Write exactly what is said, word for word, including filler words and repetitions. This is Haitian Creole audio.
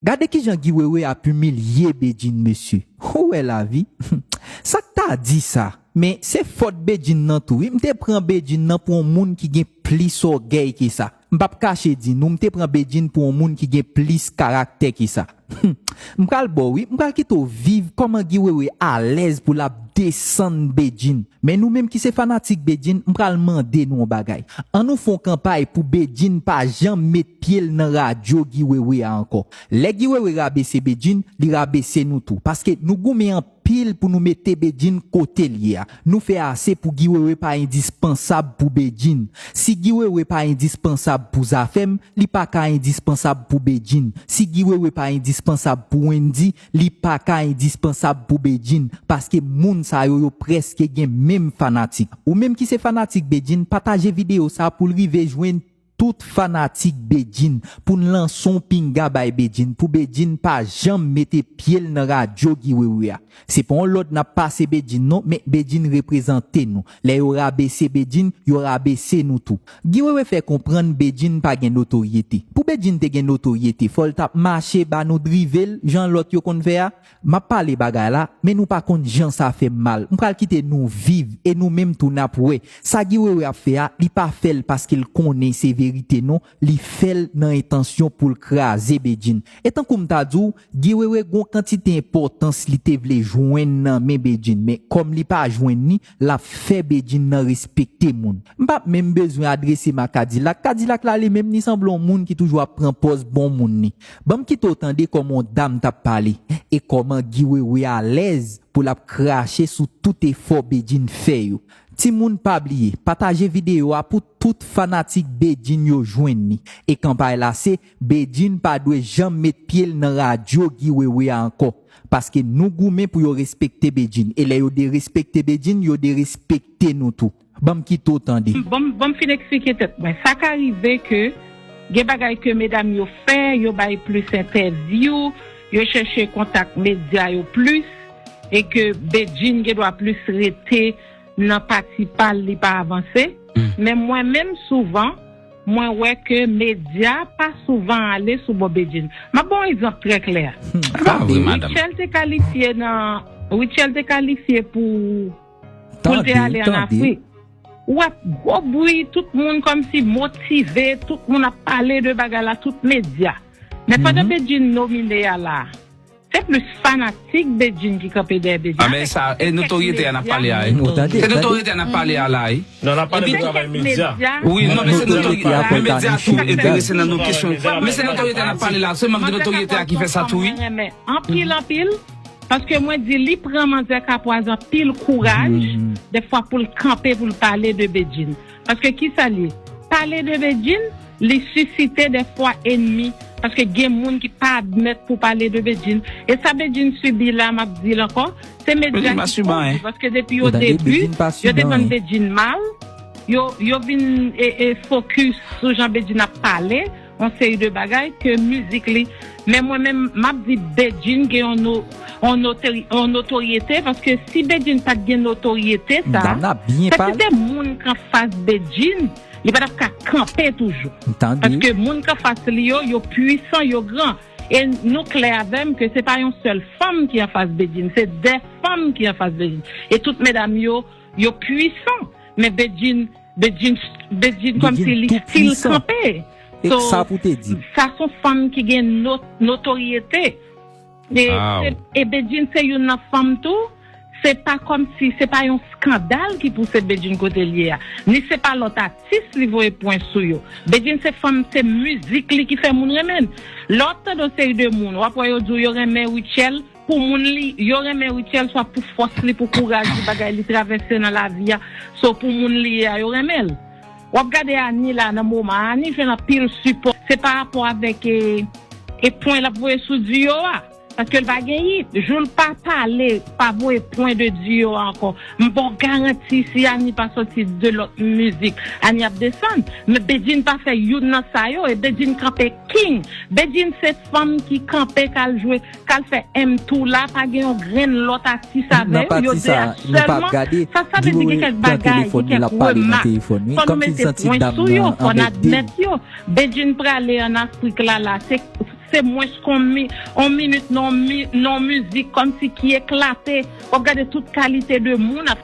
Gade kijan Guy Wewe ap imilye Bedjine, mesye. Ou wè lavi? Sa k ta di sa? Men se fòt Bedjine nan tou wi. M te pran Bedjine nan pou yon moun ki gen plis ògèy ke sa. M p ap kache di nou, m te pran Bedjine pou yon moun ki gen plis karaktè ke sa. M pral ba w wi, m pral kite w viv kòman Guy Wewe alèz pou l ap desann Bedjine. Men nou menm ki se fanatik Bedjine, m pral mande nou yon bagay. Ann nou fè yon kanpay pou Bedjine pa janm met pye l nan radyo Guy Wewe a ankò. Lè Guy Wewe rabese Bedjine, li rabese nou tou. Paske nou goumen anpil pou nou mete Bedjine kote l ye a. Nou fè ase pou Guy Wewe pa endispansab pou Bedjine. Si Guy Wewe pa endispansab pou Zafèm, li pa ka endispansab pou Bedjine. Si Guy Wewe pa endispansab pou Wendy, li pa ka endispansab pou Bedjine, paske moun sa yo, yo prèske gen menm fanatik. Ou menm ki se fanatik Bedjine, pataje videyo sa pou l rive jwenn tout fanatik Bedjine, pou n lanse yon pinga bay Bedjine, pou Bedjine pa janm mete pye l nan radyo Guy Wewe a. Se pa yon lòd n ap pase Bedjine non, men Bedjine reprezante nou. Lè yo rabese Bedjine, yo rabese nou tou. Guy Wewe fè konprann Bedjine pa gen notoryete. Pou Bedjine te gen notoryete, fò l t ap mache ba nou drive l, jan lòt yo konn fè a. M ap pale bagay la, men nou pa konn jan sa fè m mal. M pral kite nou viv, e nou menm tou n ap wè. Sa Guy Wewe ap fè a, li pa fè l paske l konnen se verite non, li fè l nan entansyon pou l kraze Bedjine. E tankou m ta di w, Guy Wewe gon kantite enpòtans li te vle jwenn nan men Bedjine, men kòm li pa jwenn li, l ap fè Bedjine nan respekte moun. M p ap menm bezwen adrese m a Kadilak. Kadilak la li menm li sanble yon moun ki toujou ap pran pòz bon moun li. Ban m kite w tande kòman yon dam t ap pale, e kòman Guy Wewe alèz pou l ap krache sou tout efò Bedjine fè yo. Timoun pa bliye, pataje videyo a pou tout fanatik Bedjine yo jwenn li. E kanpay la se, Bedjine pa dwe janm met pye l nan radyo Guy Wewe a ankò. Paske nou goumen pou yo respekte Bedjine. E lè yo derespekte Bedjine, yo derespekte nou tou. Ban m kite w tande. Ban m, ban m fin eksplike tèt mwen. Sa ka rive ke gen bagay ke medam yo fè, yo bay plis entèvyou, yo chèche kontak medya yo plis, e ke Bedjine gen dwa plis rete nan pati pa l, li pa avanse. Men mwen menm souvan, mwen wè ke medya pa souvan ale sou bò Bedjine. M ap ba w yon egzanp trè klè. Ah, wi, madanm. Rutshelle te kalifye nan, Rutshelle te kalifye pou, pou l te ale ann Afrik. Ou wè gwo bri, tout moun kòmsi motive, tout moun ap pale de bagay la, tout medya. Men pandan Bedjine nomine a la, se plis fanatik Bedjine ki kanpe dèyè Bedjine. Ah, men sa, e notoryete a n ap pale a, e. Se notoryete a n ap pale a la, e. Non, n ap pale de travay medya. Wi, non, men se notoryete a, men medya tou enterese nan nou kesyon. Men se notoryete a n ap pale la, se mank de notoryete a ki fè sa tou, wi. Anpil, anpil. Paske mwen di, li pran manzè Kapwaz anpil kouraj, dèfwa pou l kanpe, pou l pale de Bedjine. Paske kisa l ye? Pale de Bedjine, li sisite dèfwa enmi. Paske gen moun ki pa admèt pou pale de Bedjine. E sa Bedjine sibi la, m ap di l ankò, se medya ki koz li. Paske depi o debi, yo te tann Bedjine mal, yo, yo vin e, e fokis sou jan Bedjine ap pale, yon seri de bagay ke mizik li. Men mwen menm, m ap di Bedjine gen yon no-, yon notori-, yon notoryete, paske si Bedjine pa t gen notoryete sa, sa se te moun k anfas Bedjine, li pa t ap ka kanpe toujou. Paske moun k anfas li yo, yo pwisan, yo gran. E nou klè avè m ke se pa yon sèl fanm ki anfas Bedjine, se de fanm ki anfas Bedjine. E tout medam yo, yo pwisan. Men Bedjine, Bedjine, Bedjine kòmsi li still kanpe. So, sa se yon fanm ki gen no-, notoryete. E, e Bedjine se youn nan fanm tou. Se pa kòmsi, se pa yon eskandal ki pouse Bedjine kote l ye a. Ni se pa lòt atis li voye pwen sou yo. Bedjine se fanm, se mizik li ki fè moun renmen l. Lè w ap tande yon seri de moun, w ap wè yo di w yo renmen Rutshelle, pou moun li, yo renmen Rutshelle, swa pou fòs li, pou kouraj li, bagay li travèse nan lavi a. So, pou moun li ye a, yo renmen l. W ap gade Annie la nan moman, Annie jwenn anpil sipò. Se pa rapò avèk, e, e pwen l ap voye sou Duo a. Paske l pa gen hit. Jou l pa pale, pa voye pwen de Duo a ankò. M ba w garanti, si Annie pa sòti de lòt mizik, Annie ap desann. Men Bedjine pa fè youn nan sa yo, e Bedjine kanpe king. Bedjine se fanm ki kanpe k al jwe, k al fè M tou la, pa gen yon grenn lòt atis avè yo, yo de a sèlman. Sa, sa vle di gen kèk bagay, gen kèk remak. Fò nou mete pwen sou yo, fò n admèt yo. Bedjine prale ann Afrik la, la, se, se mwens ke yon mi- yon minit nan yon mi- nan yon mizik kòmsi ki eklate. W ap gade tout kalite de moun ap